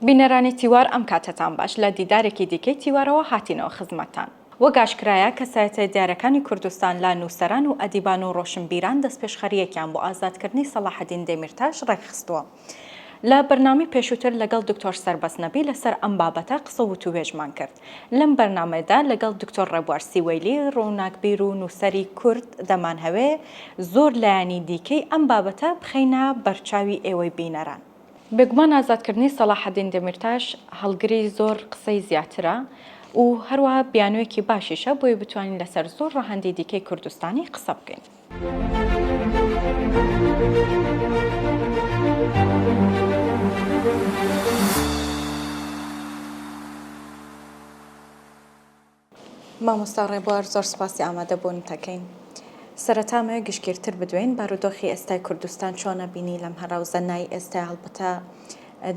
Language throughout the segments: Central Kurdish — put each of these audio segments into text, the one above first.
بینەرانی تیوار ئەم کاتەتان باش لە دیدارێکی دیکەی تیوارەوە هاتینەوە خزمەتتان. وەک ئاشکرایە کەسایەتە دیارەکانی کوردستان لە نووسەران و ئەدیبان و ڕۆشنبیران دەستپێشخەرییەکیان بۆ ئازادکردنی سەڵاحەدین دێمیرتاش ڕێکخستووە. لە بەرنامەی پێشووتر لەگەڵ دکتۆر سەربەست نەبی لەسەر ئەم بابەتە قسە و وتووێژمان کرد. لەم بەرنامەیەدا لەگەڵ دکتۆر ڕێبوار سیوەیلی ڕووناکبیر و نووسەری کورد دەمانهەوێ زۆر لایەنی دیکەی ئەم بابەتە بخەینە بەرچاوی ئێوەی بینەران. بێگومان ئازادکردنی سەڵاحەدین دەمیرتاش هەڵگری زۆر قسەی زیاترە و هەروەها بیانوویەکی باشیشە بۆی بتوانین لەسەر زۆر ڕەهەندی دیکەی کوردستانی قسە بکەین. مامۆستا ڕێبوار زۆر سپاسی ئامادە بوونت ئەکەین. سەرەتا ئەمەوێ گشتگیرتر بدوێین بارودۆخی ئێستای کوردستان چۆنە بینی لەم هەراوزە نای ئێستای هەڵبەتە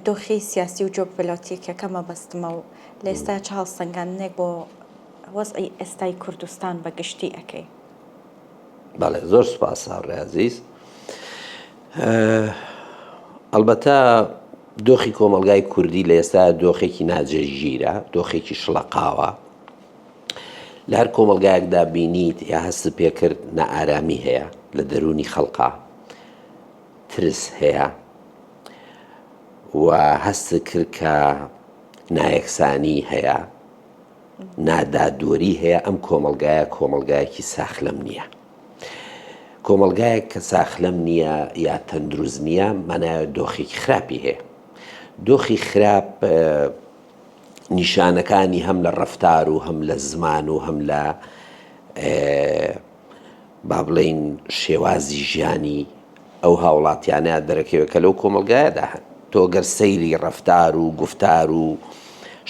دۆخی سیاسی و جۆپلۆتیکەکە مەبەستمە و لە ئێستا چ هەڵسەنگاندنێک بۆ وەزعی ئێستای کوردستان بە گشتی ئەکەی؟ بەڵێ زۆر سپاس هاوڕێ ئازیز. ئەڵبەتە دۆخی کۆمەڵگای کوردی لە ئێستا دۆخێکی ناجێگیرە، دۆخێکی شڵەقاوە. لە هەر کۆمەڵگایەکدا بینیت یا هەستت پێکرد نائارامی هەیە لە دەروونی خەڵقا، ترس هەیە و هەستت کرد کە نایەکسانی هەیە، نادادوەری هەیە، ئەم کۆمەڵگایە کۆمەڵگایەکی ساخلەم نییە. کۆمەڵگایەک کە ساخلەم نییە یا تەندروست نییە مانایە دۆخێکی خراپی هەیە. دۆخی خراپ نیشانەکانی هەم لە ڕەفتار و هەم لە زمان و هەم لە با بڵێین شێوازی ژیانی ئەو هاوڵاتیانە دەرەکەوێت کە لەو کۆمەڵگایەدا هەن. تۆ گەر سەیری ڕەفتار و گوفتار و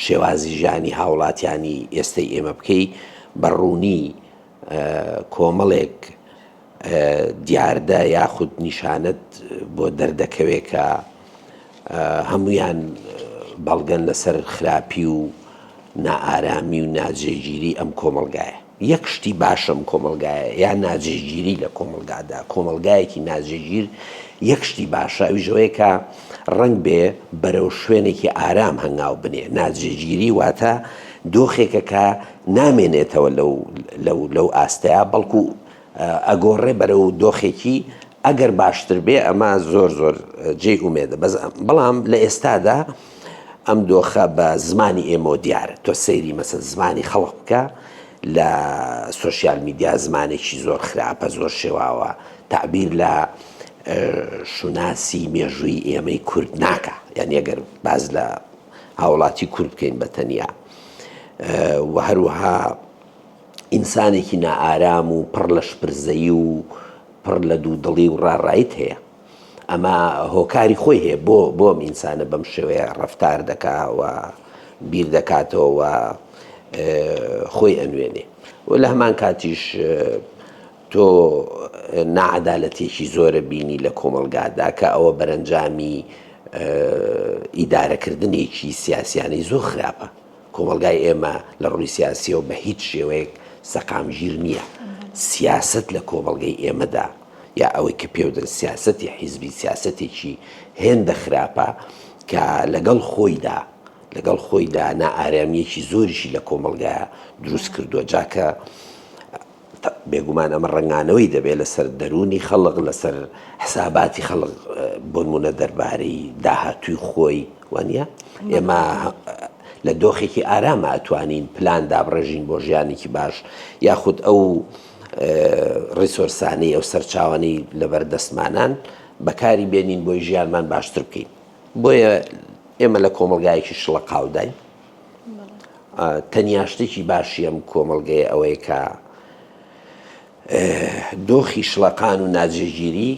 شێوازی ژیانی هاوڵاتیانی ئێستەی ئێمە بکەی بە ڕوونی کۆمەڵێک دیاردە یاخود نیشانەت بۆ دەردەکەوێت کە هەمویان بەڵگەن لەسەر خراپی و نائارامی و ناجێگیری ئەم کۆمەڵگایە. یەک شتی باشە ئەم کۆمەڵگایە یا ناجێگیری لە کۆمەڵگادا، کۆمەڵگایەکی ناجێگیر یەک شتی باشە ئەویش ئەوەیە کە ڕەنگ بێ بەرەو شوێنێکی ئارام هەنگاو بنێ. ناجێگیری واتە دۆخێکە کە نامێنێتەوە لەو لەو لەو ئاستەیا بەڵکو ئەگۆڕێ بەرەو دۆخێکی ئەگەر باشتر بێ ئەمە زۆر زۆر جێی ئومێدە بەس بەڵام لە ئێستادا ئەم دۆخە بە زمانی ئێمەوە دیارە تۆ سەیری مەسەن زمانی خەڵک بکە لە سۆشیال میدیا زمانێکی زۆر خراپە زۆر شێواوە تەعبیر لە شوناسی مێژووی ئێمەی کورد ناکە یعنی ئەگەر باز لە هاوڵاتی کورد بکەین بە تەنیا و هەروەها ئینسانێکی نائارام و پڕ لە شپرزەیی و پڕ لە دوودڵی و ڕاڕایت هەیە. ئەمە هۆکاری خۆی هەیە بۆ بۆ ئەم ئینسانە بەم شێوەیە ڕەفتار دەکا و بیر دەکاتەوە و خۆی ئەنوێنێ و لە هەمان کاتیش تۆ ناعەدالەتێکی زۆرە بینی لە کۆمەڵگادا کە ئەوە بەرەنجامی ئیدارەکردنێکی سیاسیانەی زۆر خراپە. کۆمەڵگای ئێمە لە ڕووی سیاسیەوە بە هیچ شێوەیەک سەقامگیر نییە. سیاسەت لە کۆمەڵگەی ئێمەدا یا ئەوەی کە پێودەن سیاسەتی حیزبی سیاسەتێکی هێندە خراپە کە لەگەڵ خۆیدا لەگەڵ خۆیدا نائارامییەکی زۆریشی لە کۆمەڵگا دروست کردووە جا کە بێگومان ئەمە ڕەنگانەوەی دەبێت لەسەر دەروونی خەڵک، لەسەر حساباتی خەڵک بۆنمونە دەربارەی داهاتووی خۆی وانە ئێمە لە دۆخێکی ئارامە ئەتوانین پلان دابڕێژین بۆ ژیانێکی باش یاخود ئەو resource انەی ئەو سەرچاوانەی لەبەر دەستمانان بەکاری بێنین بۆی ژیانمان باشتر بکەین بۆیە ئێمە لە کۆمەڵگایەکی شڵەقاوداین تەنیا شتێکی باشی ئەم کۆمەڵگەیە ئەوەیە کە دۆخی شڵەقان و ناجێگیری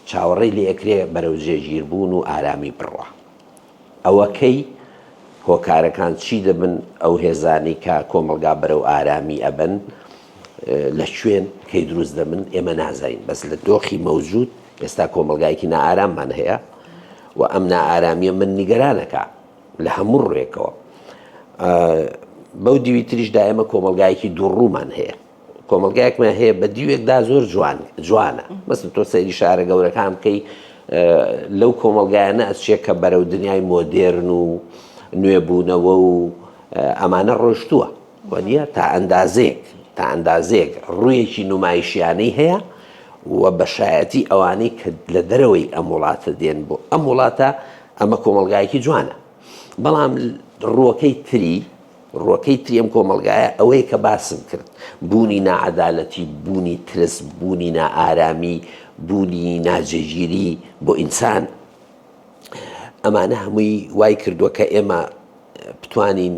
چاوەڕێی لێ ئەکرێ بەرەو جێگیربوون و ئارامی بڕوا. ئەوە کەی؟ هۆکارەکان چی دەبن؟ ئەو هێزانەی کە کۆمەڵگا بەرەو ئارامی ئەبەن لە کوێن؟ کەی دروست دەبن؟ ئێمە نازانین. بەس لە دۆخی مەوجود ئێستا کۆمەڵگایەکی نائاراممان هەیە و ئەم نائارامییە من نیگەرانەکا. لە هەموو ڕووێکەوە. بەو دیوی تریشدا ئێمە کۆمەڵگایەکی دووڕوومان هەیە. کۆمەڵگایەکمان هەیە بە دیوێکدا زۆر جوان جوانە. مەسن تۆ سەیری شارە گەورەکان بکەی. لەو کۆمەڵگایانە ئەچێ کە بەرەو دنیای مۆدێرن و نوێبوونەوە و ئەمانە ڕۆشتووە وەنیە تا ئەندازەیەک تا ئەندازەیەک ڕوویەکی نمایشیانەی هەیە و بە شایەتی ئەوانەی کە لە دەرەوەی ئەم وڵاتە دێن بۆ ئەم وڵاتە ئەمە کۆمەڵگایەکی جوانە بەڵام ڕووەکەی تری ڕووەکەی تری ئەم کۆمەڵگایە ئەوەیە کە باسم کرد، بوونی ناعەدالەتی، بوونی ترس، بوونی نائارامی، بوونی ناجێگیری بۆ ئینسان، ئەمانە هەمووی وای کردووە کە ئێمە بتوانین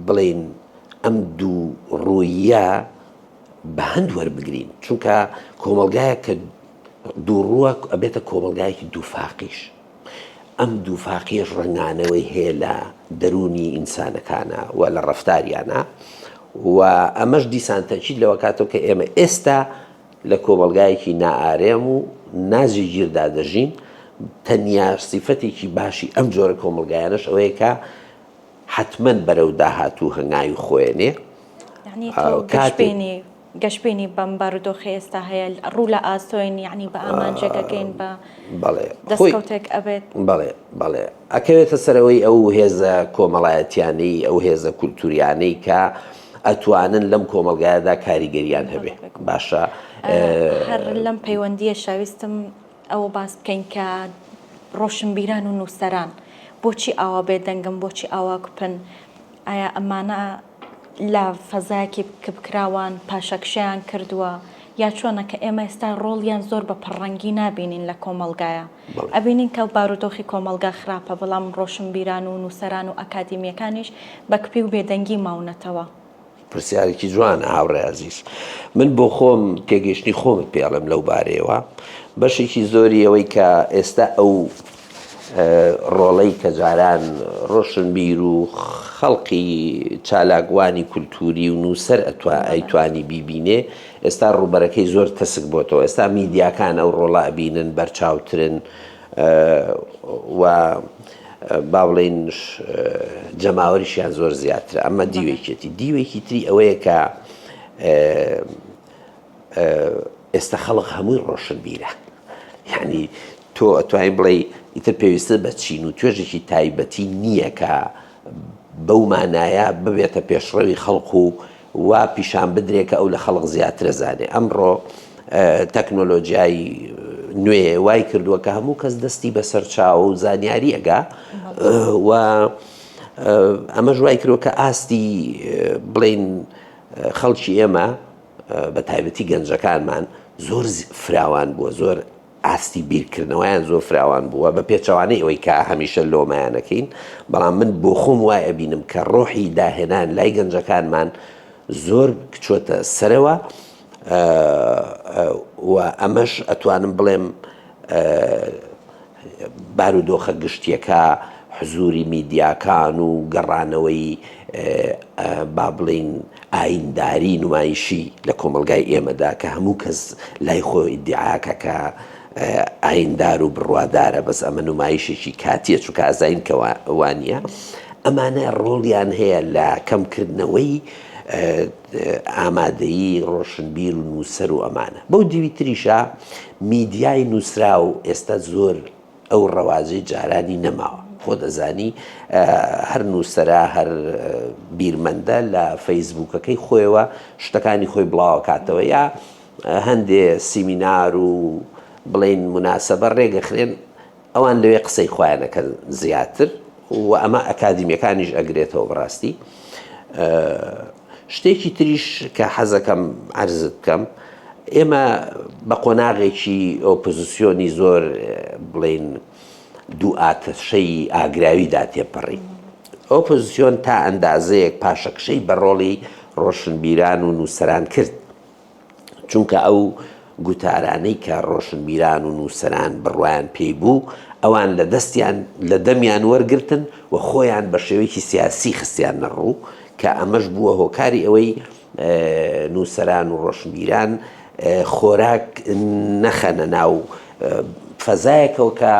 بڵێین ئەم دوو ڕوویە بە هەند وەربگرین، چونکە کۆمەڵگایەک کە دووڕووە ئەبێتە کۆمەڵگایەکی دووفاقیش. ئەم دووفاقیەش ڕەنگانەوەی هەیە لە دەروونی ئینسانەکانا و لە ڕەفتاریانا و ئەمەش دیسان تەئکید لەوە کاتەوە کە ئێمە ئێستا لە کۆمەڵگایەکی نائارێم و ناجێگیردا دەژین تەنیا سیفەتێکی باشی ئەم جۆرە کۆمەڵگایانەش ئەوەیە کە حەتمەن بەرەو داهاتوو هەنگاوی خۆیەنێ. یەعنی تۆ گەشبینی گەشبینی بەم بارودۆخەی ئێستا هەیە ڕوو لە ئاسۆین یەعنی بە ئامانجێک ئەگەین بە بەڵێ دەستکەوتێک ئەبێت؟ بەڵێ بەڵێ ئەکەوێتە سەرەوەی ئەو هێزە کۆمەڵایەتیانەی ئەو هێزە کولتوریانەی کە ئەتوانن لەم کۆمەڵگایەدا کاریگەریان هەبێ باشە هەر لەم پەیوەندیەشا ویستم ئەوە باس بکەین کە ڕۆشنبیران و نووسەران بۆچی ئاوا بێدەنگن، بۆچی ئاوا کپن؟ ئایا ئەمانە لە فەزایەکی کپکراوان پاشەکشەیان کردووە یا چۆنە کە ئێمە ئێستا ڕۆڵیان زۆر بە پڕڕەنگی نابینین لە کۆمەڵگایە؟ ئەبینین کە بارودۆخی کۆمەڵگا خراپە بەڵام ڕۆشنبیران و نووسەران و ئەکادیمییەکانیش بە کپی و بێدەنگی ماونەتەوە. پرسیارێکی جوانە هاوڕێ ئازیز. من بۆ خۆم تێگەیشتنی خۆمت پێ ئەڵێم لەو بارەیەوە. بەشێکی زۆری ئەوەی کە ئێستا ئەو ڕۆڵەی کە جاران ڕۆشنبیر و خەڵقی چالاکوانی کولتووری و نووسەر ئەیتوانی بیبینێ ئێستا ڕووبەرەکەی زۆر تەسک بۆتەوە ئێستا میدیاکان ئەو ڕۆڵە ئەبینن بەرچاوترن و با بڵێین جەماوەریشیان زۆر زیاترە ئەمە دیوێکێتی دیوێکی تری ئەوەیە کە ئێستا خەڵک هەمووی ڕۆشنبیرە یعنی تۆ ئەتوانین بڵێ ئیتر پێویستە بە چین و توێژێکی تایبەتی نییە کە بەو مانایە ببێتە پێشڕەوی خەڵک و وا پیشان بدرێ کە ئەو لە خەڵک زیاتر ئەزانێ. ئەمڕۆ تەکنۆلۆجیای نوێ وای کردووە کە هەموو کەس دەستی بە سەرچاوە و زانیاری ئەگا و ئەمەش وای کردووە کە ئاستی بڵێین خەڵکی ئێمە بە تایبەتی گەنجەکانمان زۆر فراوان بووە زۆر ئاستی بیرکردنەوەیان زۆر فراوان بووە، بە پێچەوانەی ئەوەی کە هەمیشە لۆمەیان ئەکەین، بەڵام من بۆخۆم وای ئەبینم کە ڕۆحی داهێنان لای گەنجەکانمان زۆر چۆتە سەرەوە و ئەمەش ئەتوانم بڵێم بارودۆخە گشتیەکە، حزوری میدیاکان و گەڕانەوەی با بڵێین ئاینداری نمایشی لە کۆمەڵگای ئێمەدا کە هەموو کەس لای خۆی ئیدیعاکە کە ئایندار و بڕوادارە بەس ئەمە نمایشێکی کاتیە چونکە ئازاین کە وانە ئەمانە ڕۆڵیان هەیە لە کەمکردنەوەی ئامادەیی ڕۆشنبیر و نووسەر و ئەمانە بەو دیوی تریشا میدیای نووسراو ئێستا زۆر ئەو ڕەواجەی جارانی نەماوە. خۆت ئەزانی هەر نووسەرە هەر بیرمەندە لە فەیسبووکەکەی خۆیەوە شتەکانی خۆی بڵاوەکاتەوە یا هەندێ سیمینار و بڵین مناسبە ڕێگەخرێن ئەوان لەوێ قسەی خۆیانەکەن زیاتر و ئەمە ئەکادیمیەکانیش ئەگرێتەوە بەڕاستی شتێکی تریش کە حەزەکەم عەرزت بکەم ئێمە بە قۆناغێکی ئۆپۆزیسیۆنی زۆر بڵین دوو ئاتەشەی ئاگراویدا تێپەڕین ئۆپۆزیسیۆن تا ئەندازەیەک پاشەکشەی بە ڕۆڵی ڕۆشنبیران و نووسەران کرد چونکە ئەو گوتارانەی کە ڕۆشنبیران و نووسەران بڕوایان پێی بوو، ئەوان لە دەستیان لە دەمیان وەرگرتن و خۆیان بە شێوەیەکی سیاسی خستیاننە ڕوو، کە ئەمەش بووە هۆکاری ئەوەی نووسەران و ڕۆشنبیران خۆراک نەخەنە ناو فەزایەکەوە کە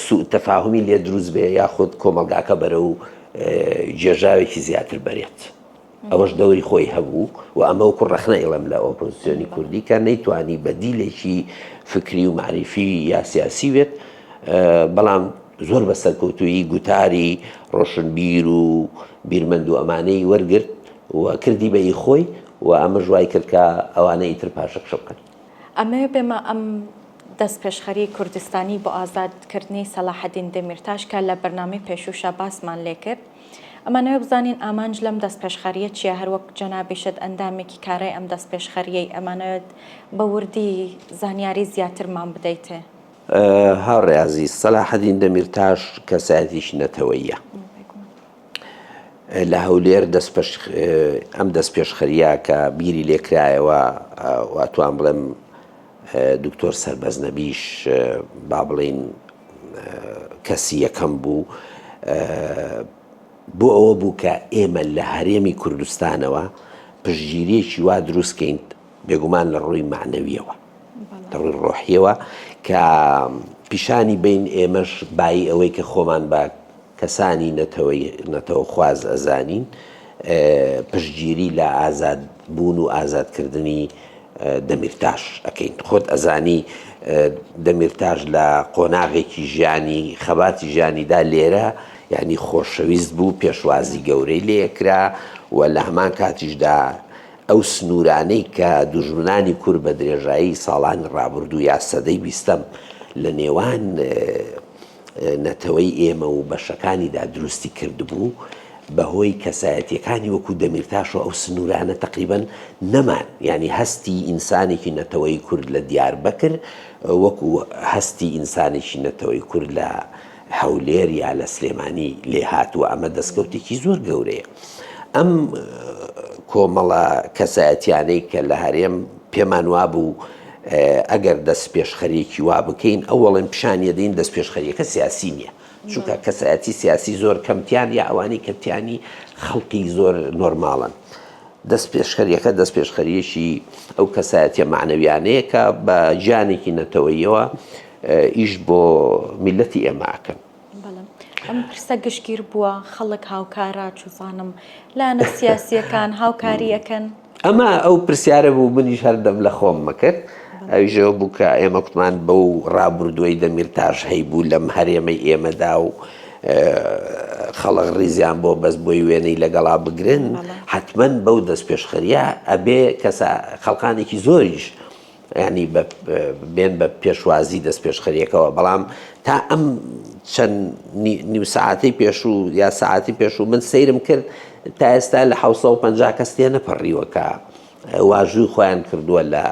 سوء تەفاهومی لێ دروست بێ یاخود کۆمەڵگاکە بەرەو گێژاوێکی زیاتر بەرێت. ئەوەش دەوری خۆی هەبوو و ئەمە وەکو ڕەخنە ئیڵێم لە ئۆپۆزیسیۆنی کوردی کە نەیتوانی بەدیلێکی فکری و مەعریفی یا سیاسی بێت، بەڵام زۆر بە سەرکەوتوویی گوتاری ڕۆشنبیر و بیرمەند و ئەمانەی وەرگرت و کردی بە ئی خۆی و ئەمەش وای کرد کە ئەوانە ئیتر پاشەکشە بکەن. ئەمەوێ بێمە ئەم دەستپێشخەری کوردستانی بۆ ئازاد کردنی سەلاحەدین دەمیرتاش کە لە بەرنامەی پێشووشا باسمان لێکرد. ئەمانەوێ بزانین ئامانج لەم دەستپێشخەرییە چییە؟ هەروەک جەنابیشت ئەندامێکی کارای ئەم دەستپێشخەرییەی ئەمانەوێت بە وردی زانیاری زیاترمان بدەیتێ. هاوڕێ ئازیز، سەلاحەدین دەمیرتاش کەسایەتیی نەتەوەییە. لە هەولێر ئەم دەستپێشخەرییە کە بیری لێکرایەوە و ئەتوان بڵێم دکتۆر سەربەز نەبیش با بڵێین کەسی یەکەم بوو بۆ ئەوە بوو کە ئێمە لە هەرێمی کوردستانەوە پشتگیریەکی وا دروستکەین بێگومان لە ڕووی معنەویەوە لە ڕووی ڕۆحیەوە کە پیشانی بین ئێمەش بایی ئەوەی کە خۆمان بە کەسانی نەتەوەی نەتەوەخواز ئەزانین پشتگیری لە ئازاد بوون و ئازادکردنی دەمیرتاش ئەکەین. خۆت ئەزانی دەمیرتاش لە قۆناغێکی ژیانی خەباتی ژیانیدا لێرە یعنی خۆشەویست بوو پێشوازی گەورەی لێکرا و لە هەمان کاتیشدا ئەو سنوورانەی کە دوژمنانی کورد بە درێژایی ساڵانی ڕابردوو یا سەدەی بیستەم لە نێوان نەتەوەی ئێمە و بەشەکانیدا دروستی کردبوو، بەهۆی کەسایەتییەکانی وەکوو دەمیرتاشەوە ئەو سنوورانە تەقریبەن نەمان، یانی هەستی ئینسانێکی نەتەوەی کورد لە دیاربەکر وەکوو هەستی ئینسانێکی نەتەوەی کورد لە هەولێر یا لە سلێمانی لێ هات و ئەمە دەستکەوتێکی زۆر گەورەیە. ئەم کۆمەڵە کەسایەتیانەی کە لە هەرێم پێمان وابوو ئەگەر دەستپێشخەریەکی وا بکەین ئەوەڵێن پیشانیەدەین دەستپێشخەریەکە سیاسی نییە چونکە کەسایەتی سیاسی زۆر کەمتیان یا ئەوانەی کە تیانی خەڵکی زۆر نۆرماڵن دەستپێشخەریەکە دەستپێشخەریەکی ئەو کەسایەتیە معنەویانەیە کە بە گیانێکی نەتەوەیەوە ئیش بۆ میلەتی ئێمە ئەکەن. بەڵێ ئەم پرسە گشتگیر بووە خەڵک هاوکارە چوزانم لایەنە سیاسیەکان هاوکاری ئەکەن؟ ئەمە ئەو پرسیارە بوو منیش هەردەم لە خۆم مەکرد ئەویش ئەوە بوو کە ئێمە کوتمان بەو ڕابردووەی دەمیرتاش هەیبوو لەم هەرێمەی ئێمەدا و خەڵک ڕیزیان بۆ بەس بۆی وێنەی لەگەڵا بگرن حتمما بەو دەست پێشخەریە ئەبێ کەسە خەڵکانێکی زۆریش یانی بە بێن بە پێشوازی دەستپێشخەریەکەوە بەڵام تا ئەم چەند نیو سەعاتەی پێشوو یا سەعاتی پێشوو من سەیرم کرد تا ئێستا لە 750 کەس تێ نەپەڕیوە کە واژووی خۆیان کردووە لە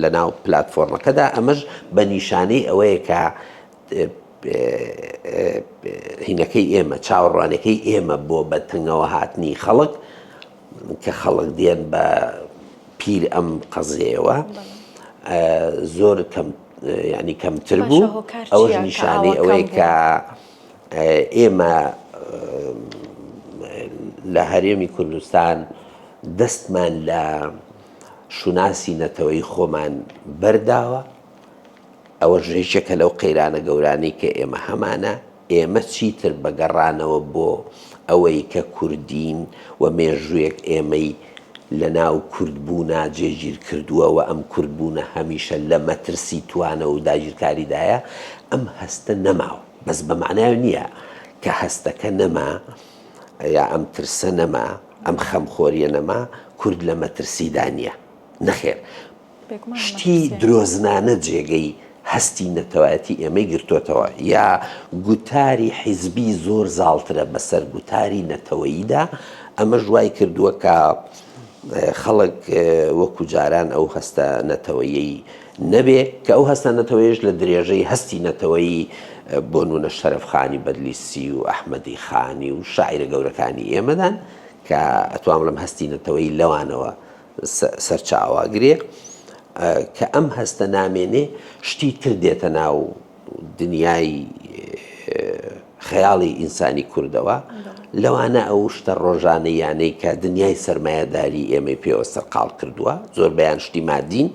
لە ناو پلتفۆرمەکەدا ئەمەش بە نیشانەی ئەوەیە کە هینەکەی ئێمە چاوەڕوانەکەی ئێمە بۆ بە تەنگەوە هاتنی خەڵک کە خەڵک دێن بە پیر ئەم قەزیەوە زۆر کەم ینی کەمتر بوو ئەوەش نیشانەی ئەوەیە کە ئێمە لە هەرێمی کوردستان دەستمان لە شوناسی نەتەوەی خۆمان بەرداوە ئەوەش یەکێکە لەو قەیرانە گەورانەی کە ئێمە هەمانە، ئێمە چیتر بە گەڕانەوە بۆ ئەوەی کە کوردین و مێژوویەک ئێمەی لە ناو کوردبوونا جێگیر کردووە و ئەم کوردبوونە هەمیشە لە مەترسی توانەوە و داگیرکاریدایە، ئەم هەستە نەماوە. بەس بە مەعنای نییە کە هەستەکە نەما یا ئەم ترسە نەما، ئەم خەمخۆرییە نەما، کورد لە مەترسیدا نییە. نەخێر. شتی درۆزنانە جێگەی هەستی نەتەوایەتی ئێمەی گرتۆتەوە یا گوتاری حیزبی زۆر زاڵترە بەسەر گوتاری نەتەوەییدا، ئەمەش وای کردووە کە خەڵک وەکو جاران ئەو هەستە نەتەوەیەی نەبێ، کە ئەو هەستە نەتەوەیەش لە درێژەی هەستی نەتەوەیی بۆ نموونە شەرەفخانی بەدلیسی و ئەحمەدی خانی و شاعیرە گەورەکانی ئێمەدان کە ئەتوانم بڵێم هەستی نەتەوەیی لەوانەوە سەرچاوە گرێ کە ئەم هەستە نامێنێ شتی تر دێتە ناو دنیای خەیاڵی ئینسانی کوردەوە لەوانە ئەو شتە ڕۆژانەیانەی کە دنیای سەرمایەداری ئێمەی پێوە سەرقاڵ کردووە زۆر بەیان شتی مادین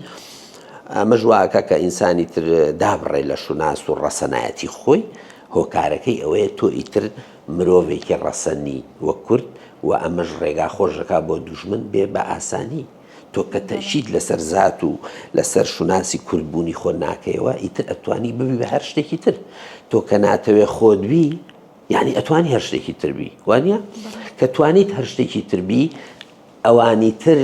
ئەمەش واکە کە ئینسانی تر دابڕێ لە شوناس و ڕەسەنایەتی خۆی هۆکارەکەی ئەوەیە تۆ ئیتر مرۆڤێکی ڕەسەنی وەک کورد. و ئەمەش ڕێگا خۆش دەکا بۆ دوژمن بێ بە ئاسانی. تۆ کە تەئکید لەسەر زات و لەسەر شوناسی کوردبوونی خۆت ناکەیەوە، ئیتر ئەتوانی ببی بە هەر شتێکی تر. تۆ کە ناتەوێ خۆت بی، یانی ئەتوانی هەر شتێکی تر بی، وانییە؟ کە توانیت هەر شتێکی تر بی، ئەوانی تر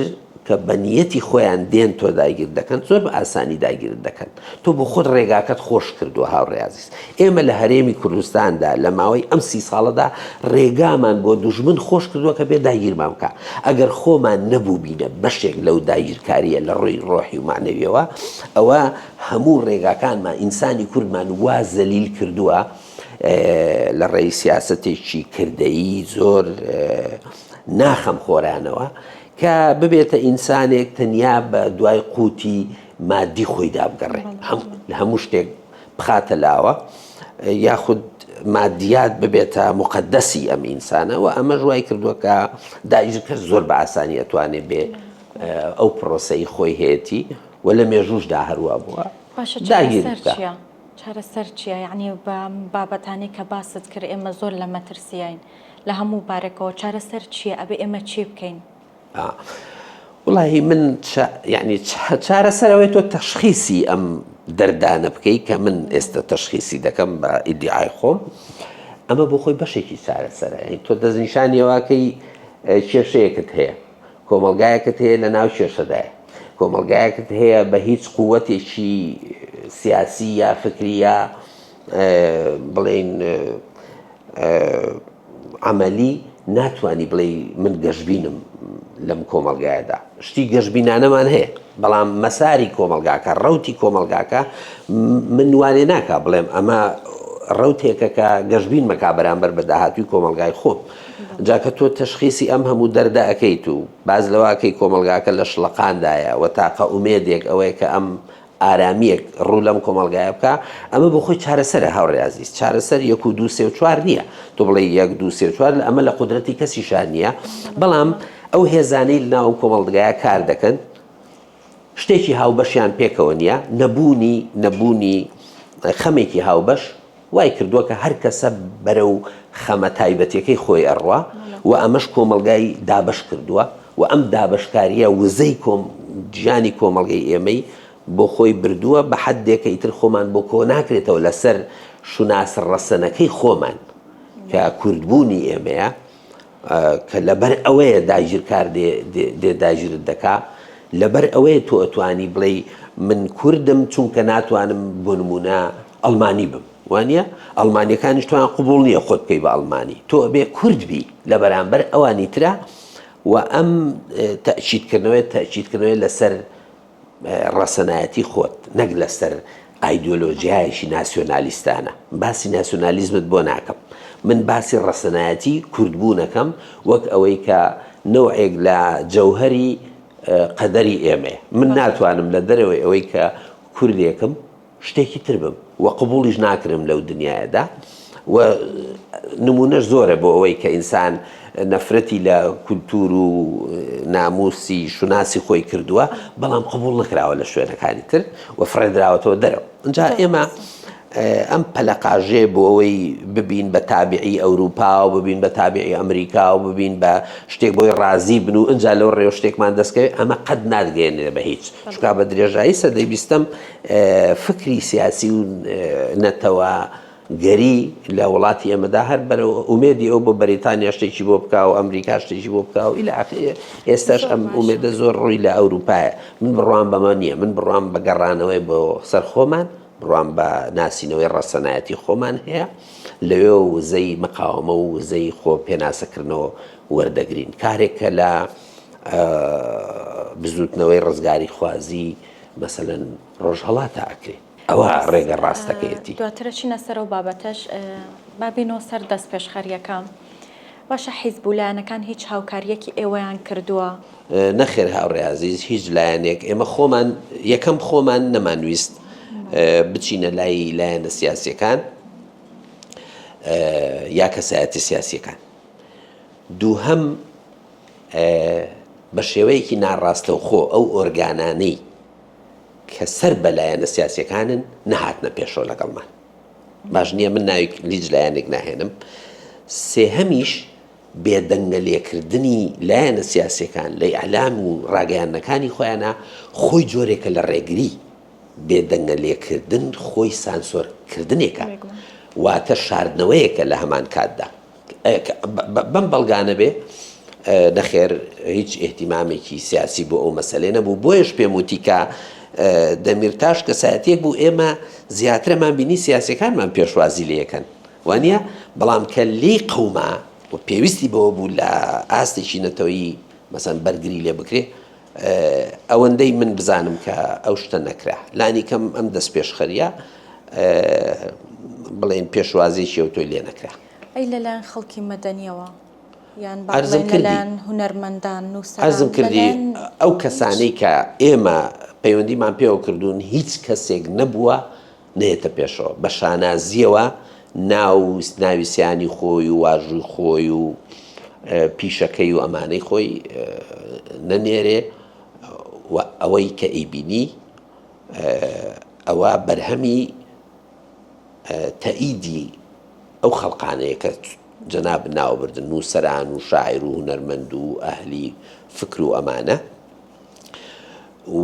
کە بە نیەتی خۆیان دێن تۆ داگیر دەکەن، زۆر بە ئاسانی داگیرت دەکەن. تۆ بۆ خۆت ڕێگاکەت خۆش کردووە هاوڕێ ئازیز. ئێمە لە هەرێمی کوردستاندا لە ماوەی ئەم سی ساڵەدا ڕێگامان بۆ دوژمن خۆش کردووە کە بێ داگیرمان بکا. ئەگەر خۆمان نەبووبینە بەشێک لەو داگیرکارییە لە ڕووی ڕۆحی و مەعنەوییەوە، ئەوە هەموو ڕێگاکانمان، ئینسانی کوردمان وا زەلیل کردووە لە ڕێی سیاسەتێکی کردەیی زۆر ناخەمخۆرانەوە کە ببێتە ئینسانێک تەنیا بە دوای قوتی مادی خۆیدا بگەڕێ لە هەموو شتێک بخاتە لاوە یاخود مادیات ببێتە مقدەسی ئەم ئینسانە و ئەمەش وای کردووە کە داگیرکەر زۆر بە ئاسانی ئەتوانێ بێ ئەو پرۆسەی خۆی هەیەتی و لە مێژووشدا هەروا بووە باشە چارەسەر چییە؟ چارەسەر چییە؟ یعنی بە بابەتانی کە باست کرد ئێمە زۆر لە مەترسیین لە هەموو بارێکەوە چارەسەر چییە؟ ئەبێ ئێمە چی بکەین؟ وڵی من یعنی چارەسەر ئەوەی تۆ تەشخیسی ئەم دەردانە بکەی کە من ئێستا تەشخیسی دەکەم بە ئیدیعای خۆم ئەمە بۆ خۆی بەشێکی چارەسەرە یعنی تۆ دەستنیشانیەوەکەی کێشەیەکت هەیە کۆمەڵگایەکت هەیە لە ناو کێشەدایە کۆمەڵگایەکت هەیە بە هیچ قووەتێکی سیاسی یا فکری یا بڵێین عەمەلی ناتوانی بڵێی من گەشبینم لەم کۆمەڵگایەدا شتی گەشبینانەمان هەیە بەڵام مەساری کۆمەڵگاکە ڕوتی کۆمەڵگاکە من وانێ ناکا بڵێم ئەمە ڕوتێکە کە گەشبین مەکا بەرامبەر بە داهاتوی کۆمەڵگای خۆم جا کە تۆ تەشخیسی ئەم هەموو دەردە ئەەکەیت و باز لەواکەی کۆمەڵگاکە لە شڵەقاندایە و تاقە ئومێدێک ئەوەیە کە ئەم ئارامییەک ڕوو لەم کۆمەڵگایە بکا، ئەمە بۆ خۆی چارەسەرە هاوڕێ ئازیز، چارەسەر یەک و دوو سێ و چوار نییە، تۆ بڵێی یەک دوو سێ و چوار ئەمە لە قودرەتی کەسیشا نییە، بەڵام ئەو هێزانەی لەناو ئەم کۆمەڵگایە کار دەکەن شتێکی هاوبەشیان پێکەوە نییە، نەبوونی نەبوونی خەمێکی هاوبەش وای کردووە کە هەر کەسە بەرەو خەمە تایبەتیەکەی خۆی ئەڕوا و ئەمەش کۆمەڵگای دابەش کردووە و ئەم دابەشکاریە وزەی کۆم ژیانی کۆمەڵگەی ئێمەی بۆ خۆی بردووە بە حەدێک کە ئیتر خۆمان بۆ کۆ ناکرێتەوە لەسەر شوناس ڕەسەنەکەی خۆمان کە کوردبوونی ئێمەیە کە لەبەر ئەوەیە داگیرکار دێ داگیرت دەکا لەبەر ئەوەیە تۆ ئەتوانی بڵێی من کوردم چونکە ناتوانم بۆ نمونە ئەڵمانی بم وانە ئەڵمانیەکانیش توان قوبول نییە خۆت بکەی بە ئەڵمانی تۆ ئەبێ کورد بی لە بەرامبەر ئەوانی ترا و ئەم تەئکیدکردنەوەی تەئکیدکردنەوەی لەسەر ڕەسەنایەتی خۆت نەک لەسەر ئایدۆلۆژیایەکی ناسیۆنالیستانە. باسی ناسیۆنالیزمت بۆ ناکەم. من باسی ڕەسەنایەتی کوردبوونەکەم وەک ئەوەی کە نەوعێک لە جەوهەری قەدەری ئێمەیە. من ناتوانم لە دەرەوەی ئەوەی کە کوردێکم شتێکی تر بم و قبوڵیش ناکرم لەو دنیایەدا و نمونەش زۆرە بۆ ئەوەی کە ئینسان نەفرەتی لە کولتور و ناموسی شوناسی خۆی کردووە بەڵام قبوڵ نەکراوە لە شوێنەکانی تر و فڕێدراوەتەوە دەرەوە ئینجا ئێمە ئەم پەلەقاژێ بۆ ئەوەی ببین بە تابعی ئەوروپا و ببین بە تابعی ئەمریکا و ببین بە شتێک بۆی ڕازی بن و ئینجا لەو ڕێو شتێکمان دەستکەوێت ئەمە قەت ناتگەیەنێ بە هیچ چونکە بە درێژایی سەدەی بیستەم فکری سیاسی و نەتەوە گەری لە وڵاتی ئێمەدا هەر بەرەو ئومێدی ئەو بۆ بەریتانیا شتێکی بۆ بکا و ئەمریکا شتێکی بۆ بکا و ئیلا ئێستاش ئەم ئومێدە زۆر ڕووی لە ئەوروپایە من بڕوام بەمە نییە من بڕوام بە گەڕانەوەی بۆ سەر خۆمان بڕوام بە ناسینەوەی ڕەسەنایەتی خۆمان هەیە لەوێ وزەی مقاومە و وزەی خۆ پێناسەکردنەوە وەردەگرین کارێک کە لە بزووتنەوەی ڕزگاریخوازی مەسەلەن ڕۆژهەڵاتا ئەکرێ ئەوە ڕێگە ڕاستەکەیەتی. دواتر ئەچینە سەر ئەو بابەتەش با بێینەوە سەر دەستپێشخەرییەکە. باشە حیزب و لایەنەکان هیچ هاوکارییەکی ئێوەیان کردووە؟ نەخێر هاوڕێ ئازیز هیچ لایەنێک ئێمە خۆمان یەکەم خۆمان نەمانویست بچینە لای لایەنە سیاسیەکان یا کەسایەتی سیاسیەکان دووهەم بە شێوەیەکی ناڕاستەوخۆ ئەو ئۆرگانانەی کە سەر بە لایەنە سیاسیەکانن نەهاتنە پێشەوە لەگەڵمان باش نییە من ناوی هیچ لایەنێک ناهێنم سێهەمیش. بێدەنگە لێکردنی لایەنە سیاسیەکان لە ئیعلام و ڕاگەیاندنەکانی خۆیانا خۆی جۆرێکە لە ڕێگری، بێدەنگە لێکردن خۆی سانسۆر کردنێکە واتە شاردنەوەیەکە لە هەمان کاتدا. بەم بەڵگانە بێ نەخێر هیچ ئیهتیمامێکی سیاسی بۆ ئەو مەسەلەیە نەبوو بۆیەش پێم وتی کە دەمیرتاش کەسایەتیەک بوو ئێمە زیاترەمان بینی سیاسیەکانمان پێشوازی لێکەن وانە بەڵام کە لێی قەوما و پێویستی بەوە بوو لە ئاستێکی نەتەوەیی مەسەن بەرگری لێ بکرێ ئەوەندەی من بزانم کە ئەو شتە نەکرا لانی کەم ئەم دەست پێشخەریە بڵێن پێشوازێکی ئەو تۆی لێ نەکرا. ئەی لەلایەن خەڵکی مەدەنیەوە یان با عەرزم بڵێین کردی لەلایەن هونەرمەندان، نووسەران، عەرزم کردی لەلایەن ئەو هیچ کەسانەی کە ئێمە پەیوەندیمان پێوە کردوون هیچ کەسێک نەبووە نەیەتە پێشەوە بە شانازیەوە ناو و ناوی سیانی خۆی و واژووی خۆی و پیشەکەی و ئەمانەی خۆی نەنێرێ و ئەوەی کە ئەیبینی ئەوە بەرهەمی تەئیدی ئەو خەڵقانەیە کە جەنابت ناو بردن، نووسەران و شاعیر و هونەرمەند و ئەهلی فکر و ئەمانە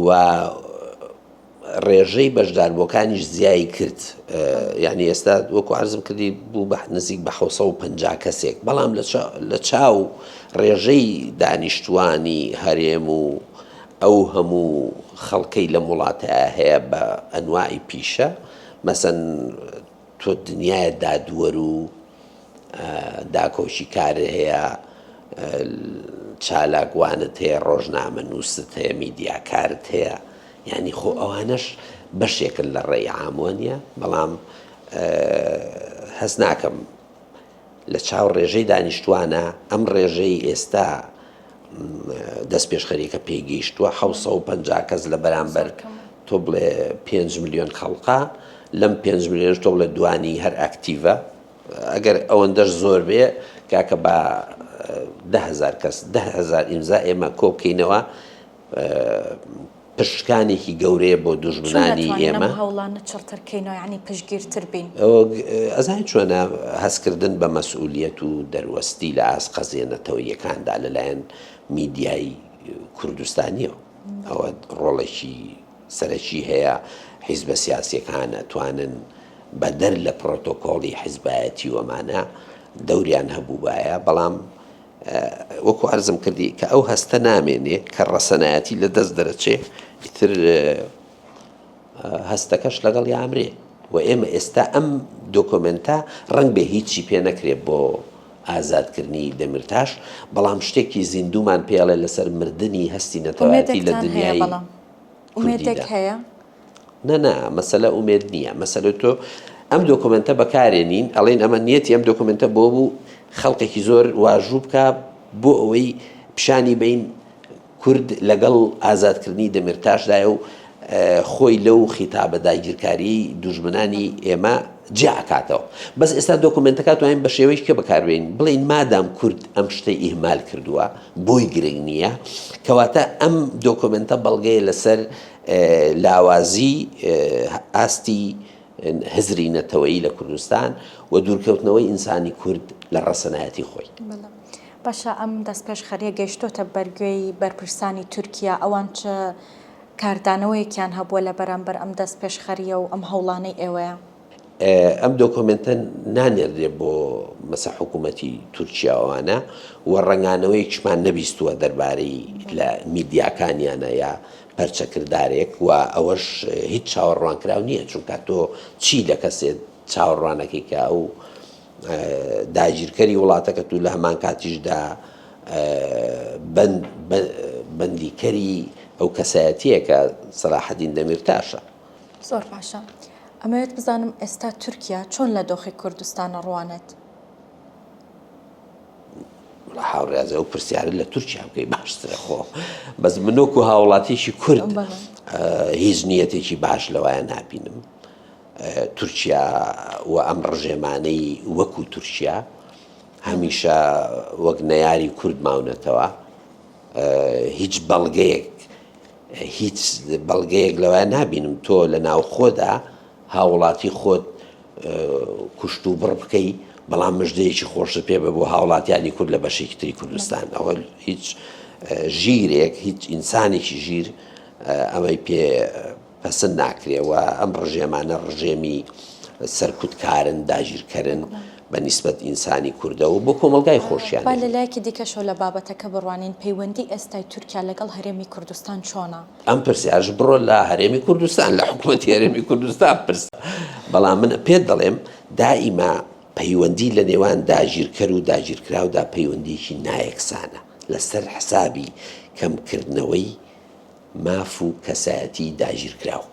و ڕێژەی بەشداربووەکانیش زیای کرد یعنی ئێستا وەکو عەرزم کردی بوو بە نزیک بە 750 کەسێک بەڵام لە چاو ڕێژەی دانیشتوانی هەرێم و ئەو هەموو خەڵکەی لەم وڵاتە هەیە بە ئەنواعی پیشە مەسەن تۆ دنیایە دادوەر و داکۆکیکارت هەیە، چالاکوانت هەیە، ڕۆژنامەنووست هەیە، میدیاکارت هەیە، یانی خۆ ئەوانەش بەشێکن لە ڕێی عام وانییە؟ بەڵام هەست ناکەم لە چاو ڕێژەی دانیشتوانە ئەم ڕێژەی ئێستا دەستپێشخەریەکە پێی گەیشتووە 750 کەس لە بەرامبەر تۆ بڵێ 5 ملیۆن خەڵقە لەم 5 ملیۆنش تۆ بڵێ دوانی هەر ئەکتیڤە ئەگەر ئەوەندەش زۆر بێ کاکە بە دههزار کەس دههزار ئیمزا ئێمە کۆ بکەینەوە پشتشکانێکی گەورەیە بۆ چۆن دوژمنانی ئەتوانین ئەم ئێمە. هەوڵانە چڕتر کەینەوە یانی پشتگیرتر بین؟ ئەزانی چۆنە هەستکردن بە مەسئولیەت و دەروەستی لە ئاست قەزیە نەتەوەییەکاندا لەلایەن میدیای کوردستانیەوە ئەوە ڕۆڵێکی سەرەکی هەیە، حیزبە سیاسیەکان ئەتوانن بەدەر لە پرۆتۆکۆڵی حیزبایەتی و ئەمانە دەوریان هەبووبایە، بەڵام وەکو عەرزم کردی کە ئەو هەستە نامێنێ کە ڕەسەنایەتی لە دەست دەرەچێ ئیتر هەستەکەش لەگەڵ یامرێ و ئێمە ئێستا ئەم دۆکۆمنتە ڕەنگ بێ هیچی پێ نەکرێ بۆ ئازادکردنی دەمیرتاش بەڵام شتێکی زیندومان پێڵێ لەسەر مردنی هەستی نەتەوایەتی لە دنیای ئومێدێک هەیە نا نا مەسەلە ئومێد نییە مەسەلە تۆ ئەم دۆکۆمێنتە بەکارێنین ئەڵێن ئەمە نیەتی ئەم دۆکۆمێنتە بۆ بوو خەڵکێکی زۆر واژوو بکە بۆ ئەوەی پیشانی بین کورد لەگەڵ ئازادکردنی دەمیرتاشدایە و خۆی لەو خیتابە داگیرکاری دوژمنانی ئێمە جیا ئەکاتەوە بەس ئێستا دۆکۆمێنتەکە توانین بە شێوەیەکی کە بەکاربێین بڵێین مادام کورد ئەم شتەی ئیهمال کردووە بۆی گرنگ نییە کەواتە ئەم دۆکۆمێنتە بەڵگەیە لەسەر لاوازی ئاستی هزری نەتەوەیی لە کوردستان و دوورکەوتنەوەی ئینسانی کورد لە ڕەسەنایەتی خۆی. باشە ئەم دەستپێشخەرییە گەیشتۆتە بەرگوێی بەرپرسانی تورکیا، ئەوان چ کاردانەوەیەکیان هەبووە لە بەرامبەر ئەم دەستپێشخەرییە و ئەم هەوڵانەی ئێوەیە؟ ئەم دۆکۆمێنتە نانێردرێ بۆ مەسە حکوومەتی تورکیا ئەوانە و ڕەنگانەوەیەکیشمان نەبیستووە دەربارەی لە میدیاکانیانە یا پەرچەکردارێک و ئەوەش هیچ چاوەڕوانکراو نییە چونکە تۆ چی لە کەسێ چاوەڕوانەکەی کە ئەو داگیرکەری وڵاتەکەت و لە هەمان کاتیشدا بەندیکەری ئەو کەسایەتیە کە سەلاحەدین دەمیرتاشە. زۆر باشە ئەمەوێت بزانم ئێستا تورکیا چۆن لە دۆخی کوردستان ئەڕوانێت؟ وەڵا هاوڕێ ئەو پرسیارە لە تورکیا بکەی باشترە خۆ بەس من وەکو هاوڵاتیکی کورد هیچ نیەتێکی باش لەوایە نابینم تورکیا و ئەم ڕژێمانەی وەکو تورکیا هەمیشە وەک نەیاری کورد ماونەتەوە هیچ بەڵگەیەک هیچ بەڵگەیەک لەوە نابینم تۆ لە ناوخۆدا هاوڵاتی خۆت کوشت و بڕ بکەی. بەڵام مژدەیەکی خۆشت پێ بە بۆ هاوڵاتیانی کورد لە بەشێکی تری کوردستان. ئەوە هیچ ژیرێک، هیچ ئینسانێکی ژیر ئەمەی پێ پەسند ناکرێ و ئەم ڕژێمانە ڕژێمی سەرکوتکارن، داگیرکەرن بە نیسبەت ئینسانی کوردەوە بۆ کۆمەڵگای خۆشیان. با لە لایەکی دیکەشەوە لە بابەتەکە بڕوانین، پەیوەندی ئێستای تورکیا لەگەڵ هەرێمی کوردستان چۆنە؟ ئەم پرسیارەش بڕۆ لە هەرێمی کوردستان، لە حکومەتی هەرێمی کوردستان بپرسە. بەڵام من پێت دەڵێم دائیما پەیوەندی لە نێوان داگیرکەر و داگیرکراودا پەیوەندییەکی نایەکسانە لەسەر حسابی کەمکردنەوەی ماف و کەسایەتی داگیرکراو.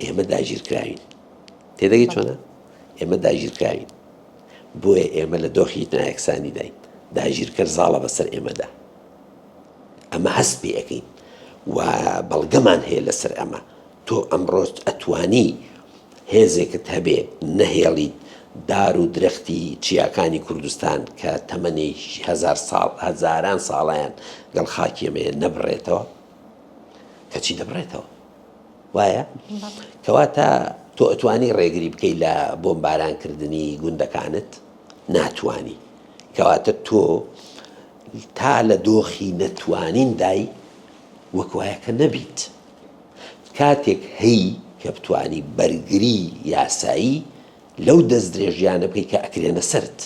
ئێمە داگیرکراوین. تێدەگەی چۆنە؟ ئێمە داگیرکراوین. بۆیە ئێمە لە دۆخی نایەکسانیداین. داگیرکەر زاڵە بەسەر ئێمەدا. ئەمە هەست پێ ئەکەین و بەڵگەمان هەیە لەسەر ئەمە. تۆ ئەمڕۆ ئەتوانی هێزێکت هەبێ نەهێڵیت دار و درەختی چیاکانی کوردستان کە تەمەنێکی هەزار ساڵ هەزاران ساڵیان گەڵ خاکی ئێمەیە نەبڕێتەوە؟ کەچی دەبڕێتەوە. وایە؟ کەواتە تۆ ئەتوانی ڕێگری بکەی لە بۆمبارانکردنی گوندەکانت؟ ناتوانی. کەواتە تۆ تا لە دۆخی نەتوانیندای وەک وایە کە نەبیت. کاتێک هەی کە بتوانی بەرگری یاسایی لەو دەستدرێژیانە بکەی کە ئەکرێنە سەرت.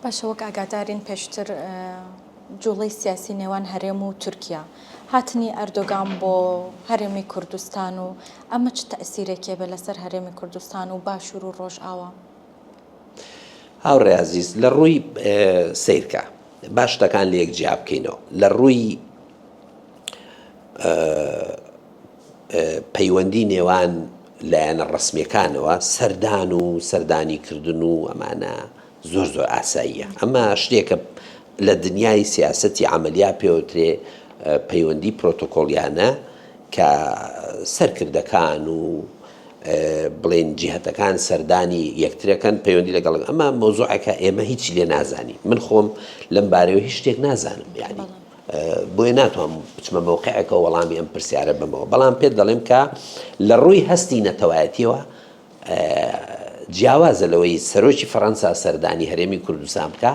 باشە وەک ئاگادارین پێشتر جوڵەی سیاسی نێوان هەرێم و تورکیا، هاتنی ئەردۆگان بۆ هەرێمی کوردستان و ئەمە چ تەئسیرێکی هەبێ لەسەر هەرێمی کوردستان و باشوور و ڕۆژئاوا؟ هاوڕێ ئازیز لە ڕووی سەیرکە با شتەکان لەیەک جیا بکەینەوە لە ڕووی پەیوەندی نێوان لایەنە ڕەسمیەکانەوە سەردان و سەردانی کردن و ئەمانە زۆر زۆر ئاساییە ئەمە شتێکە لە دنیای سیاسەتی عملیا پێوترێ پەیوەندی پرۆتۆکۆلیانە کە سەرکردەکان و بڵێن جیهتەکان سەردانی یەکترەکەن پەیوەندی لەگەڵ ئەمە مۆزوعەکە ئێمە هیچی لێ نازانین من خۆم لەم بارەوە هیچ شتێک نازانم یعنی بۆیە ناتوانم بچمە مەوقعێکەوە وەڵامی ئەم پرسیارە بەمەوە، بەڵام پێت دەڵێم کە لە ڕووی هەستی نەتەوایەتیەوە جیاوازە لەوەی سەرۆکی فەڕەنسا سەردانی هەرێمی کوردستان بکا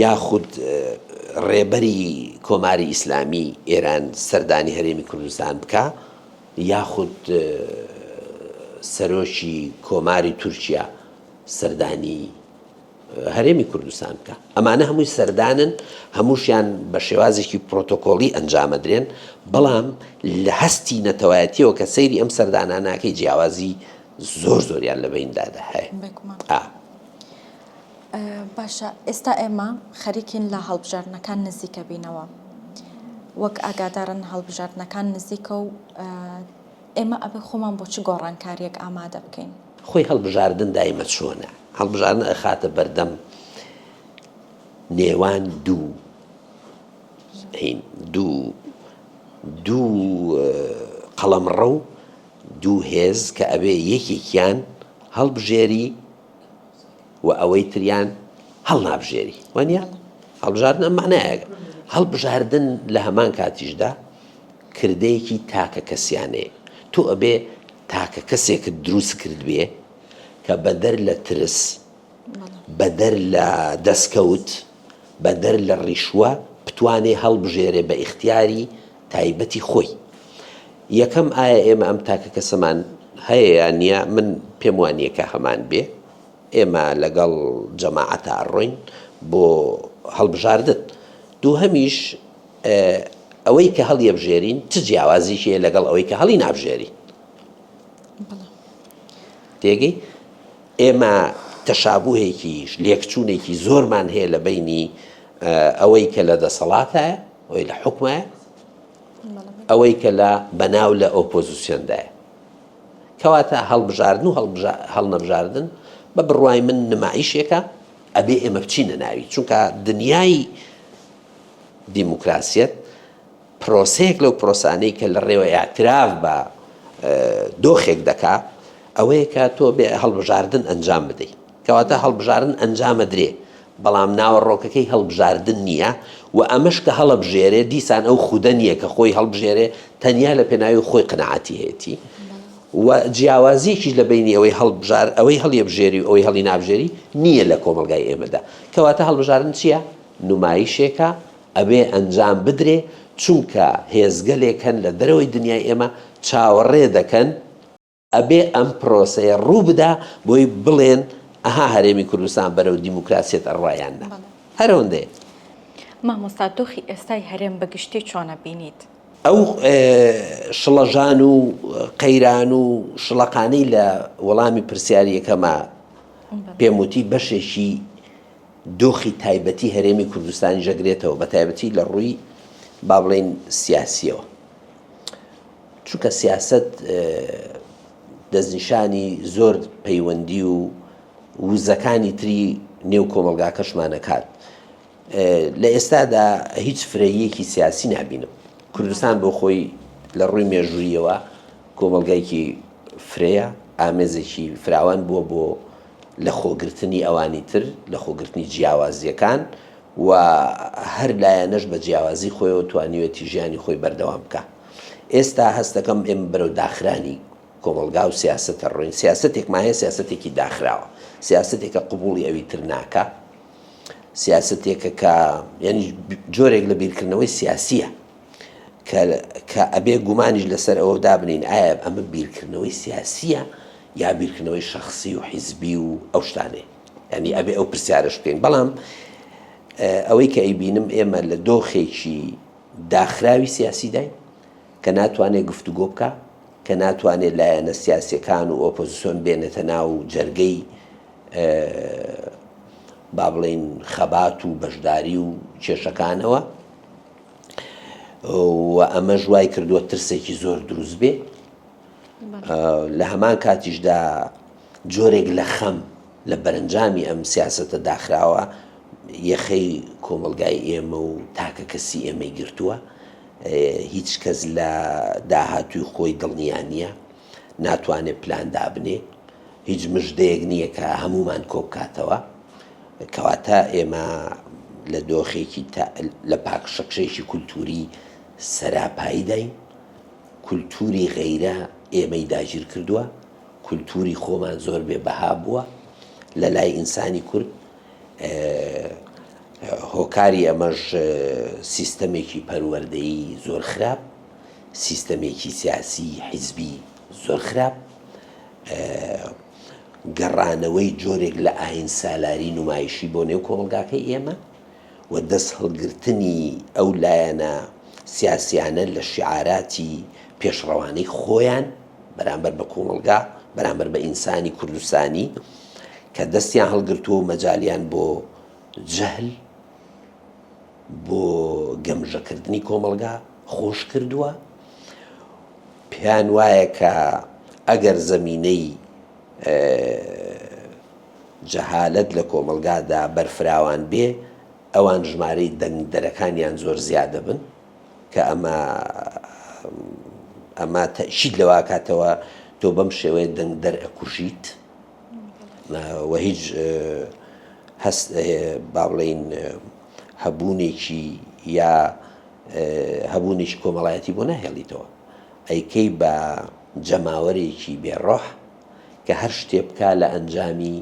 یاخود ڕێبەری کۆماری ئیسلامی ئێران سەردانی هەرێمی کوردستان بکا یاخود سەرۆکی کۆماری تورکیا سەردانی هەرێمی کوردستان بکا. ئەمانە هەمووی سەردانن، هەمووشیان بە شێوازێکی پرۆتۆکۆڵی ئەنجامەدرێن، بەڵام لە هەستی نەتەوایەتیەوە کە سەیری ئەم سەردانانە ئەکەی جیاوازی زۆر زۆریان لە بەیندا هەیە. بێگومان. ئا. باشە ئێستا ئێمە خەریکین لە هەڵبژاردنەکان نزیکە بینەوە. وەک ئاگادارن هەڵبژاردنەکان نزیکە و ئێمە ئەبێ خۆمان بۆ چ گۆڕانکاریەک ئامادە بکەین؟ خۆی هەڵبژاردن دایمە چۆنە؟ هەڵبژاردن ئەخاتە بەردەم نێوان دوو هین دوو دوو قەڵەمڕەو دوو هێز کە ئەبێ یەکێکیان هەڵبژێری و ئەوەی تریان هەڵنابژێری وانە هەڵبژاردن ئەم معنایەکە هەڵبژاردن لە هەمان کاتیشدا کردەیەکی تاکە کەسیانەیە تۆ ئەبێ تاکە کەسێکت دروست کردبێ کە بەدەر لە ترس، بەدەر لە دەسکەوت، بەدەر لە ڕیشوە بتوانێ هەڵبژێرێ بە ئیختیاری تایبەتی خۆی. یەکەم ئایا ئێمە ئەم تاکە کەسەمان هەیە یان نییە؟ من پێم وا نییە کە هەمان بێ. ئێمە لەگەڵ جەماعەتا ئەڕۆین بۆ هەڵبژاردن. دووهەمیش ئەوەی کە هەڵیەبژێرین چ جیاوازیکی هەیە لەگەڵ ئەوەی کە هەڵی نابژێرین؟ تێگەی؟ ئێمە تەشابوهێکی لێکچوونێکی زۆرمان هەیە لە بەینی ئەوەی کە لە دەسەڵاتایە، ئەوەی لە حوکمایە، ئەوەی کە لە بەناو لە ئۆپۆزیسیۆندایە. کەواتە هەڵبژاردن و هەڵنەبژاردن بە بڕوای من نمایشێکە ئەبێ ئێمە بچینە ناوی چونکە دنیای دیموکراسیەت پرۆسەیەک لەو پرۆسانەی کە لە ڕێوە ئیعتراف بە دۆخێک دەکا ئەوەیە کە تۆ بێ هەڵبژاردن ئەنجام بدەی کەواتە هەڵبژاردن ئەنجامەدرێ بەڵام ناوەڕۆکەکەی هەڵبژاردن نییە و ئەمەش کە هەڵەبژێرێ دیسان ئەو خودە نییە کە خۆی هەڵبژێرێ تەنیا لە پێناوی خۆی قەناعەتی هەیەتی. و جیاوازیەکیش لە بەینی ئەوەی هەڵبژار ئەوەی هەڵیەبژێری و ئەوەی هەڵی نابژێری نییە لە کۆمەڵگای ئێمەدا. کەواتە هەڵبژاردن چییە؟ نومایشێکە ئەبێ ئەنجام بدرێ چونکە هێزگەلێک هەن لە دەرەوەی دنیای ئێمە چاوەڕێ دەکەن، ئەبێ ئەم پرۆسەیە ڕوو بدا بۆی بڵێن ئەها هەرێمی کوردستان بەرەو دیموکراسیەت ئەڕوا یان نا. هەر ئەوەندەیە. مامۆستا دۆخی ئێستای هەرێم بە گشتی چۆن ئەبینیت؟ ئەو شڵەژان و قەیران و شڵەقانەی لە وەڵامی پرسیاری یەکەما پێم وتی بەشێکی دۆخی تایبەتی هەرێمی کوردستانیش ئەگرێتەوە بە تایبەتی لە ڕووی با بڵێین سیاسیەوە. چونکە سیاسەت دەستنیشانی زۆر پەیوەندی و وزەکانی تری نێو کۆمەڵگاکەشمان ئەکات. لە ئێستادا هیچ فرەییەکی سیاسی نابینم. کوردستان بۆ خۆی لە ڕووی مێژوویەوە کۆمەڵگایەکی فرەیە، ئامێزێکی فراوان بووە بۆ لەخۆگرتنی ئەوانی تر، لەخۆگرتنی جیاوازییەکان و هەر لایەنەش بە جیاوازی خۆیەوە توانیوێتی ژیانی خۆی بەردەوام بکا. ئێستا هەست دەکەم ئێمە بەرەو داخرانی کۆمەڵگا و سیاسەت ئەڕۆین. سیاسەتێکمان هەیە، سیاسەتێکی داخراوە. سیاسەتێکە قبوڵی ئەوی تر ناکا. سیاسەتێکە کە یانی جۆرێک لە بیرکردنەوەی سیاسییە کە کە ئەبێ گومانیش لەسەر ئەوە دابنین ئایا ئەمە بیرکردنەوەی سیاسییە یا بیرکردنەوەی شەخسی و حیزبی و ئەو شتانەیە. یانی ئەبێ ئەو پرسیارەش بکەین. بەڵام ئەوەی کە ئەیبینم ئێمە لە دۆخێکی داخراوی سیاسیداین کە ناتوانێت گفتوگۆ بکا، کە ناتوانێت لایەنە سیاسیەکان و ئۆپۆزیسیۆن بێنێتە ناو جەرگەی با بڵێین خەبات و بەشداری و کێشەکانەوە و ئەمەش وای کردووە ترسێکی زۆر دروست بێ لە هەمان کاتیشدا جۆرێک لە خەم لە بەرەنجامی ئەم سیاسەتە داخراوە یەخەی کۆمەڵگای ئێمە و تاکە کەسی ئێمەی گرتووە هیچ کەس لە داهاتووی خۆی دڵنیا نییە ناتوانێت پلان دابنێ هیچ مژدەیەک نییە کە هەمومان کۆبکاتەوە کەواتە ئێمە لە دۆخێکی لە پاکشەکشێکی کولتوری سەراپاییداین کولتوری غەیرە ئێمەی داگیر کردووە کولتوری خۆمان زۆر بێ بەها بووە لە لای ئینسانی کورد هۆکاری ئەمەش سیستەمێکی پەروەردەیی زۆر خراپ سیستەمێکی سیاسی حیزبی زۆر خراپ گەڕانەوەی جۆرێک لە ئاین سالاری نمایشی بۆ نێو کۆمەڵگاکەی ئێمە و دەست هەڵگرتنی ئەو لایەنە سیاسیانە لە شیعاراتی پێشڕەوانەی خۆیان بەرامبەر بە کۆمەڵگا، بەرامبەر بە ئینسانی کوردستانی کە دەستیان هەڵگرتووە و مەجالیان بۆ جەهل، بۆ گەمژەکردنی کۆمەڵگا خۆش کردووە. پێیان وایە کە ئەگەر زەمینەی جەهالەت لە کۆمەڵگادا بەرفراوان بێ، ئەوان ژمارەی دەنگدەرەکانیان زۆر زیاد دەبن. کە ئەمە ئەمە تەئکید لەوە ئەکاتەوە تۆ بەم شێوەیە دەنگدەر ئەکوژیت و هیچ هەست با بڵێین هەبوونێکی یا هەبوونێکی کۆمەڵایەتی بۆ ناهێڵیتەوە ئەیکەی بە جەماوەرێکی بێڕۆح کە هەر شتێ بکا لە ئەنجامی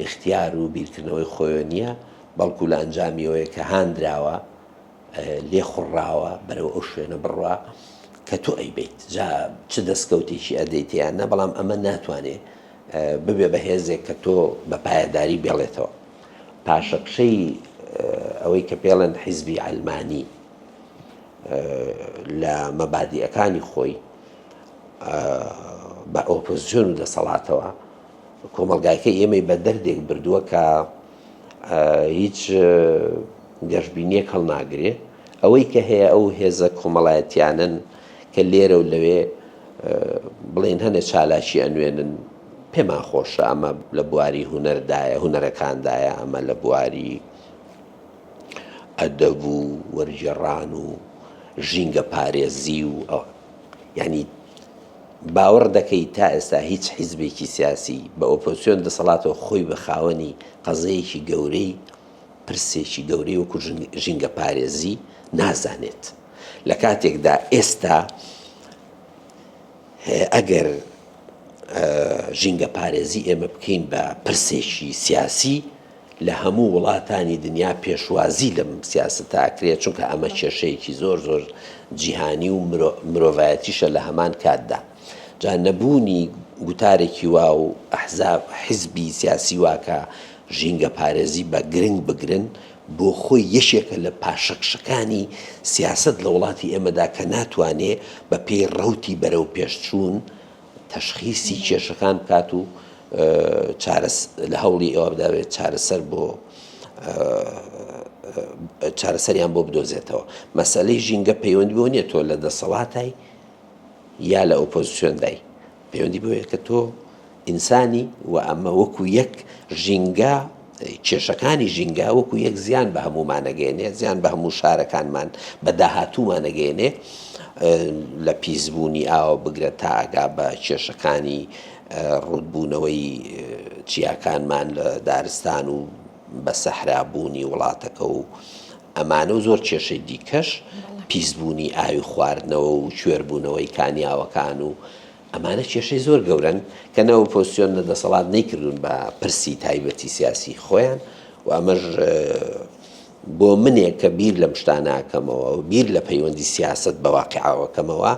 ئیختیار و بیرکردنەوەی خۆیەوە نییە بەڵکو لە ئەنجامیەوەیە کە هاندراوە لێخوڕاوە بەرەو ئەو شوێنە بڕوا کە تۆ ئەیبەیت جا چ دەستکەوتێکی ئەدەیتێ یان نا بەڵام ئەمە ناتوانێ ببێ بە هێزێک کە تۆ بە پایەداری بێڵێتەوە پاشەکشەی ئەوەی کە پێڵێن حیزبی عەلمانی لە مەبادیەکانی خۆی بە ئۆپۆزیسیۆن و دەسەڵاتەوە کۆمەڵگاکەی ئێمەی بە دەردێک بردووە کە هیچ گەشبینیەک هەڵناگرێ، ئەوەی کە هەیە ئەو هێزە کۆمەڵایەتیانەن کە لێرە و لەوێ بڵێن هەنێ چالاکی ئەنوێنن، پێمان خۆشە ئەمە لە بواری هونەردایە، هونەرەکاندایە، ئەمە لە بواری ئەدەب و وەرگێڕان و ژینگە پارێزی و ئەوە یانی باوەڕ دەکەی تا ئێستا هیچ حیزبێکی سیاسی بە ئۆپۆزسیۆن دەسەڵاتەوە خۆی بە خاوەنی قەزەیەکی گەورەی پرسێکی گەورەی وەکو ژینگەپارێزی نازانێت لە کاتێکدا ئێستا ئەگەر. ژینگەپارێزی ئێمە بکەین بە پرسێکی سیاسی، لە هەموو وڵاتانی دنیا پێشوازی لەم سیاسەتە ئەکرێ، چونکە ئەمە کێشەیەکی زۆر زۆر جیهانی و مرۆڤایەتیشە لە هەمان کاتدا. جا نەبوونی گوتارێکی وا و ئەحزاب حیزبی سیاسی وا کە ژینگەپارێزی بە گرنگ بگرن، بۆ خۆی یەکێکە لە پاشەکشەکانی سیاسەت لە وڵاتی ئێمەدا کە ناتوانێ بە پێی ڕەوتی بەرەوپێشچوون تەشخیسی کێشەکان بکات و چارەس لە هەوڵی ئەوە بداوێت چارەسەر بۆ چارەسەریان بۆ بدۆزێتەوە. مەسەلەی ژینگە پەیوەندی بەوە نییە تۆ لە دەسەڵاتای یا لە ئۆپۆزیسیۆندای، پەیوەندی بەوەیە کە تۆ ئینسانی و ئەمە وەکو یەک ژینگە کێشەکانی ژینگە وەکو یەک زیان بە هەموومان ئەگەیەنێ، زیان بە هەموو شارەکانمان، بە داهاتوومان ئەگەیەنێ، لە پیسبوونی ئاوە بگرە تا ئەگا بە کێشەکانی ڕووتبوونەوەی چیاکانمان لە دارستان و بە سەحرابوونی وڵاتەکە و ئەمانە و زۆر کێشەی دیکەش، پیسبوونی ئاوی خواردنەوە و کوێربوونەوەی کانیاوەکان و ئەمانە کێشەی زۆر گەورەن کە نە ئۆپۆزسیۆن نە دەسەڵات نەیکردوون بە پرسی تایبەتی سیاسی خۆیان و ئەمەش بۆ منێک کە بیر لەم شتانە ئەکەمەوە و بیر لە پەیوەندی سیاسەت بە واقیعەوە کەمەوە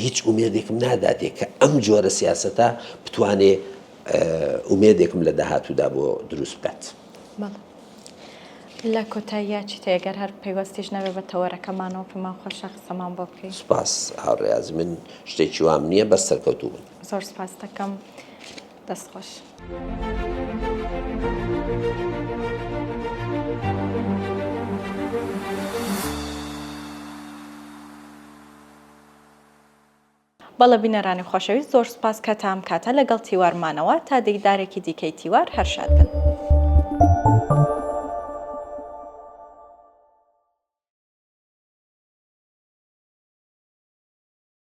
هیچ ئومێدێکم ناداتێ کە ئەم جۆرە سیاسەتە بتوانێ ئومێدێکم لە داهاتوودا بۆ دروست بکات. بەڵێ. لە کۆتاییا چیت هەیە گەر هەر پەیوەستیش نەبێ بە تەوەرەکەمانەوە پێمان خۆشە قسەمان بۆ بکەی. سوپاس هاوڕێ ئازیز من شتێکی وام نییە بەس سەرکەوتوو بن. زۆر سوپاست دەکەم دەست خۆش. بەڵێ بینەرانی خۆشەویست زۆر سوپاس کە تا ئەم کاتە لەگەڵ تیوار مانەوە تا دیدارێکی دیکەی تیوار هەر شاد بن.